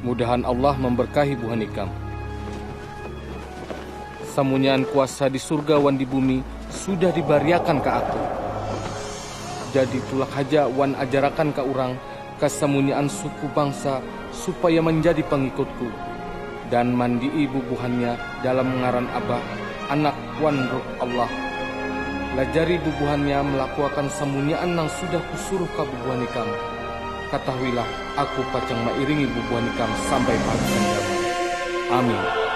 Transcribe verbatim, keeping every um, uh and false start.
Mudahan Allah memberkahi buhan ikam. Samunyaan kuasa di surga wan di bumi sudah dibariakan ka aku. Jadi tulak haja wan ajarakan ka urang, ka samunyaan suku bangsa, supaya manjadi pangikutku, dan mandi'i bubuhannya dalam ngaran Abah, Anak, wan Ruh Allah. Lajari bubuhannya melakuakan samunyaan nang sudah kusuruh ka bubuhan ikam. Katahuilah, aku pacang mairingi bubuhan ikam sampai pahabisan jaman. Amin.